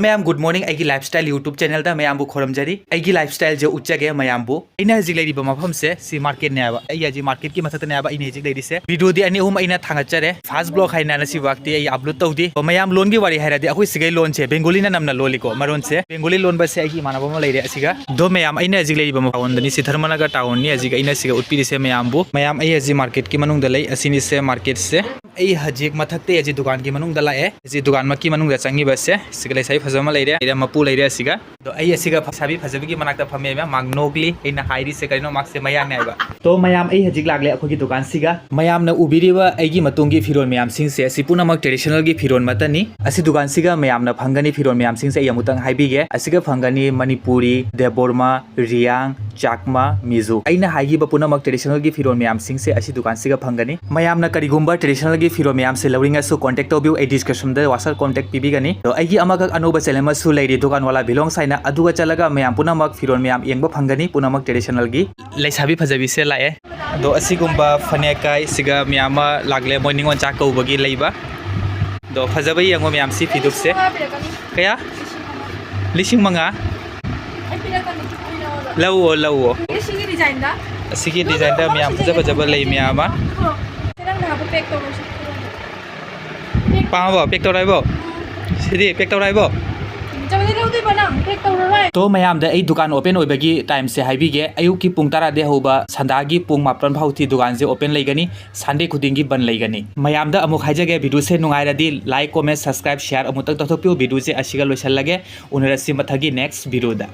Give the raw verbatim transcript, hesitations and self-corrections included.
ꯃꯌꯥꯝ, good morning꯫ ꯑꯩꯒꯤ Lifestyle YouTube channelꯗ ꯃꯌꯥꯝꯕꯨ ꯈꯣꯔꯝꯖꯔꯤ꯫ ꯑꯩꯒꯤ lifestyleꯁꯦ ꯎꯠꯆꯒꯦ ꯃꯌꯥꯝꯕꯨ꯫ ꯑꯩꯅ ꯍꯧꯖꯤꯛ ꯂꯩꯔꯤꯕ ꯃꯐꯝꯁꯦ ꯁꯤ marketꯅꯦꯕ꯫ ꯑꯩ ꯍꯧꯖꯤꯛ marketꯀꯤ ꯃꯊꯛꯇꯅꯦꯕ ꯑꯩꯅ ꯍꯧꯖꯤꯛ ꯂꯩꯔꯤꯁꯦ꯫ Videoꯗꯤ ꯑꯅꯤ ꯑꯍꯨꯝ ꯑꯩꯅ ꯊꯥꯡꯒꯠꯆꯔꯦ꯫ First vlog ꯍꯥꯏꯅ ꯁꯤ vlogꯇꯤ ꯑꯩ upload ꯇꯧꯗꯦ꯫ ꯑꯗꯣ ꯃꯌꯥꯝ, ꯂꯣꯟꯒꯤ ꯋꯥꯔꯤ ꯍꯥꯏꯔꯗꯤ ꯑꯩꯈꯣꯏ ꯁꯤꯒꯩ ꯂꯣꯟꯁꯦ Bengaliꯅ ꯅꯝꯅ ꯂꯣꯜꯂꯤꯀꯣ, ꯃꯔꯣꯟꯁꯦ꯫ Bengali ꯂꯣꯟꯕꯁꯦ ꯑꯩꯒꯤ ꯏꯃꯥꯟꯅꯕ ꯑꯃ ꯂꯩꯔꯦ ꯑꯁꯤꯒ꯫ ꯑꯗꯣ ꯃꯌꯥꯝ, ꯑꯩꯅ ꯍꯧꯖꯤꯛ ꯂꯩꯔꯤꯕ ꯃꯐꯝꯗꯅꯤ, ꯁꯤ ꯙꯔꯃꯅꯒꯔ townꯅꯤ꯫ ꯍꯧꯖꯤꯛ ꯑꯩꯅ ꯁꯤꯒ ꯎꯠꯄꯤꯔꯤꯁꯦ ꯃꯌꯥꯝꯕꯨ꯫ ꯃꯌꯥꯝ, ꯑꯩ ꯍꯧꯖꯤꯛ marketꯀꯤ ꯃꯅꯨꯡꯗ ꯂꯩ꯫ ꯑꯁꯤꯅꯤꯁꯦ marketꯁꯦ꯫ ꯑꯩ ꯍꯧꯖꯤꯛ ꯃꯊꯛꯇꯩ ꯍꯧꯖꯤꯛ ꯗꯨꯀꯥꯟꯒꯤ ꯃꯅꯨꯡꯗ ꯂꯥꯛꯑꯦ꯫ ꯍꯧꯖꯤꯛ ꯗꯨꯀꯥꯟꯃꯛꯀꯤ ꯃꯅꯨꯡꯗ ꯆꯪꯉꯤꯕꯁꯦ ꯁꯤꯒ ꯂꯩꯁꯥꯕꯤ ꯐꯖꯕ ꯑꯃ ꯂꯩꯔꯦ, ꯑꯩꯅ ꯃꯄꯨ ꯂꯩꯔꯦ ꯑꯁꯤꯒ꯫ ꯑꯗꯣ ꯑꯩ ꯑꯁꯤꯒ ꯂꯩꯁꯥꯕꯤ ꯐꯖꯕꯤꯒꯤ ꯃꯅꯥꯛꯇ ꯐꯝꯃꯦ, ꯃꯥ ꯅꯣꯛꯂꯤ꯫ ꯑꯩꯅ ꯍꯥꯏꯔꯤꯁꯦ ꯀꯔꯤꯅꯣ, ꯃꯥꯁꯦ ꯃꯌꯥꯡꯅꯦ ꯍꯥꯏꯕ꯫ ꯇꯣ ꯃꯌꯥꯝ, ꯑꯩ ꯍꯧꯖꯤꯛ ꯂꯥꯛꯂꯦ ꯑꯩꯈꯣꯏꯒꯤ ꯗꯨꯀꯥꯟꯁꯤꯒ꯫ ꯃꯌꯥꯝꯅ ꯎꯕꯤꯔꯤꯕ ꯑꯩꯒꯤ ꯃꯇꯨꯡꯒꯤ ꯐꯤꯔꯣꯜ ꯃꯌꯥꯝꯁꯤꯡꯁꯦ ꯑꯁꯤ ꯄꯨꯝꯅꯃꯛ traditionalꯒꯤ ꯐꯤꯔꯣꯜ ꯃꯛꯇꯅꯤ꯫ ꯑꯁꯤ ꯗꯨꯀꯥꯟꯁꯤꯒ ꯃꯌꯥꯝꯅ ꯐꯪꯒꯅꯤ ꯐꯤꯔꯣꯜ ꯃꯌꯥꯝꯁꯤꯡꯁꯦ ꯑꯩ ꯑꯃꯨꯛꯇꯪ ꯍꯥꯏꯕꯤꯒꯦ꯫ ꯑꯁꯤꯒ ꯐꯪꯒꯅꯤ ꯃꯅꯤꯄꯨꯔꯤ, ꯗꯦꯕꯣꯔꯃꯥ, ꯔꯤꯌꯥꯡ, ꯆꯥꯛꯃ, ꯃꯤꯖꯣ꯫ ꯑꯩꯅ ꯍꯥꯏꯈꯤꯕ ꯄꯨꯝꯅꯃꯛ traditionalꯒꯤ ꯐꯤꯔꯣꯜ ꯃꯌꯥꯝꯁꯤꯡꯁꯦ ꯑꯁꯤ ꯗꯨꯀꯥꯟꯁꯤꯒ ꯐꯪꯒꯅꯤ꯫ ꯃꯌꯥꯝꯅ ꯀꯔꯤꯒꯨꯝꯕ traditionalꯒꯤ ꯐꯤꯔꯣꯜ ꯃꯌꯥꯝꯁꯦ ꯂꯧꯅꯤꯡꯉꯁꯨ contact ꯇꯧꯕꯤꯌꯨ, ꯑꯩ descriptionꯗ WhatsApp contact ꯄꯤꯕꯤꯒꯅꯤ꯫ ꯑꯗꯣ ꯑꯩꯒꯤ ꯑꯃꯈꯛ ꯑꯅꯧꯕ channel ꯑꯃꯁꯨ ꯂꯩꯔꯤ, ꯗꯨꯀꯥꯟ ꯋꯥꯂꯥ vlogs ꯍꯥꯏꯅ, ꯑꯗꯨꯒ ꯆꯠꯂꯒ ꯃꯌꯥꯝ ꯄꯨꯝꯅꯃꯛ ꯐꯤꯔꯣꯜ ꯃꯌꯥꯝ ꯌꯦꯡꯕ ꯐꯪꯒꯅꯤ, ꯄꯨꯝꯅꯃꯛ traditionalꯒꯤ꯫ ꯂꯩꯁꯥꯕꯤ ꯐꯖꯕꯤꯁꯦ ꯂꯥꯛꯑꯦ꯫ ꯑꯗꯣ ꯑꯁꯤꯒꯨꯝꯕ ꯐꯅꯦꯛ ꯀꯥꯏ ꯁꯤꯒ ꯃꯌꯥꯝ ꯑꯃ ꯂꯥꯛꯂꯦ, ꯃꯣꯏ ꯅꯤꯉꯣꯜ ꯆꯥꯛ ꯀꯧꯕꯒꯤ ꯂꯩꯕ꯫ ꯑꯗꯣ ꯐꯖꯕ ꯌꯦꯡꯉꯣ ꯃꯌꯥꯝ, ꯁꯤ ꯐꯤꯗꯨꯛꯁꯦ꯫ ꯀꯌꯥ? ꯂꯤꯁꯤꯡ ꯃꯉꯥ? ꯑꯩ ꯄꯤꯔꯛꯀꯅꯤ, ꯄꯤꯔꯛꯑꯣ꯫ ꯂꯧꯑꯣ, ꯂꯧꯑꯣ꯫ ꯑꯁꯤꯒꯤ designꯗ? ꯑꯁꯤꯒꯤ designꯗ ꯃꯌꯥꯝ ꯐꯖ ꯐꯖꯕ ꯂꯩ ꯃꯌꯥꯝ ꯑꯃ꯫ ꯁꯤ ꯅꯪꯅ ꯍꯥꯏꯕ pack ꯇꯧꯔꯣ, ꯁꯤ꯫ ꯄꯥꯝꯃꯕꯣ? Pack ꯇꯧꯔꯣ ꯍꯥꯏꯕꯣ? ꯁꯤꯗꯤ pack ꯇꯧꯔꯣ ꯍꯥꯏꯕꯣ? ꯆꯠꯂꯗꯤ ꯂꯧꯗꯣꯏꯕ ꯅꯪ, pack ꯇꯧꯔꯔꯣꯏ꯫ ꯇꯣ ꯃꯌꯥꯝꯗ ꯑꯩ ꯗꯨꯀꯥꯟ open ꯑꯣꯏꯕꯒꯤ timeꯁꯦ ꯍꯥꯏꯕꯤꯒꯦ꯫ ꯑꯌꯨꯛꯀꯤ ꯄꯨꯡ ꯇꯔꯥꯗꯒꯤ ꯍꯧꯕ ꯁꯟꯗꯥꯒꯤ ꯄꯨꯡ ꯃꯥꯄꯟ ꯐꯥꯎꯗꯤ ꯗꯨꯀꯥꯟꯁꯦ open ꯂꯩꯒꯅꯤ꯫ Sunday ꯈꯨꯗꯤꯡꯒꯤ ꯕꯟ ꯂꯩꯒꯅꯤ꯫ ꯃꯌꯥꯝꯗ ꯑꯃꯨꯛ ꯍꯥꯏꯖꯒꯦ, videoꯁꯦ ꯅꯨꯡꯉꯥꯏꯔꯗꯤ like, comment, subscribe, share ꯑꯃꯨꯛꯇꯪ ꯇꯧꯊꯣꯛꯄꯤꯌꯨ꯫ Videoꯁꯦ ꯑꯁꯤꯒ ꯂꯣꯏꯁꯤꯜꯂꯒꯦ꯫ ꯎꯅꯔꯁꯤ ꯃꯊꯪꯒꯤ next videoꯗ꯫